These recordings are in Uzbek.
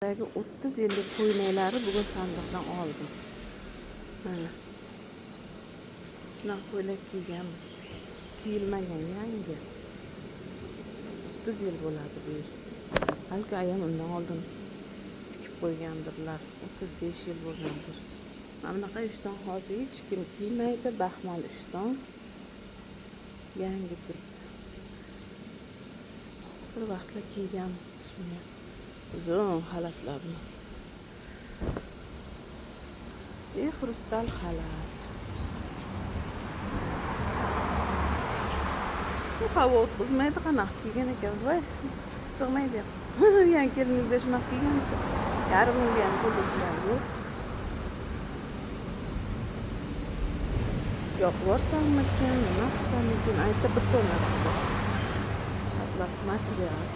Dagi 30 yillik ko'ylaklari bugun sandiqdan oldim. Mana. Shunaqa ko'ylak kiyganmiz. Kiyilmagan, yangi. 30 yil bo'ladi bu yil. Balki ayam undan oldin tikib qo'ygandirlar. 35 yil bo'lgandir. Mana bunaqa ishton hozir hech kim kiymaydi. Baxmal ishton. Yangi turibdi. Bir vaqtlar kiyganmiz shuni. Uzun xalatlarni. Xrustal xalat. Bu havo o'tkazmaydi, qanaqa kiygan ekanmiz, voy, sig'maydi ham. Yangi kelinlikda shunaqa kiyganmiz. Yarim yilga ham ko'ylaklar yo'q. Yoqib yuborsammikin, nima qilsam ekan? Aytda bir tonnasi bor. Atlas material.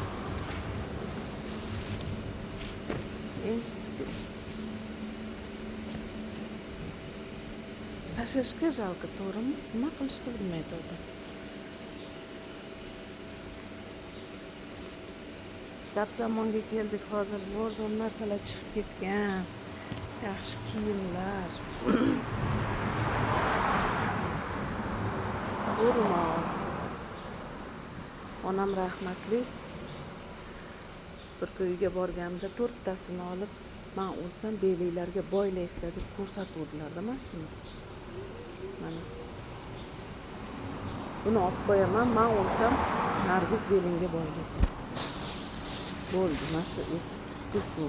Tashlashga жалко, to'g'rimi? Nima qilishni bilmaydi odam. Zap zamonga keldik, hozir zo'r-zo'r narsalar chiqib ketgan. Yaxshi kiyimlar. Bu ro'mol. Onam rahmatli bir kun uyga borganimda 4tasini olib, men o'lsam belinglarga boylaysizlar deb ko'rsatuvdilar-da mana shuni. Mana. Buni olib qo'yaman, men o'lsam Nargiz belingga boylaysan. Bo'ldi, mana shu eski tusku shu.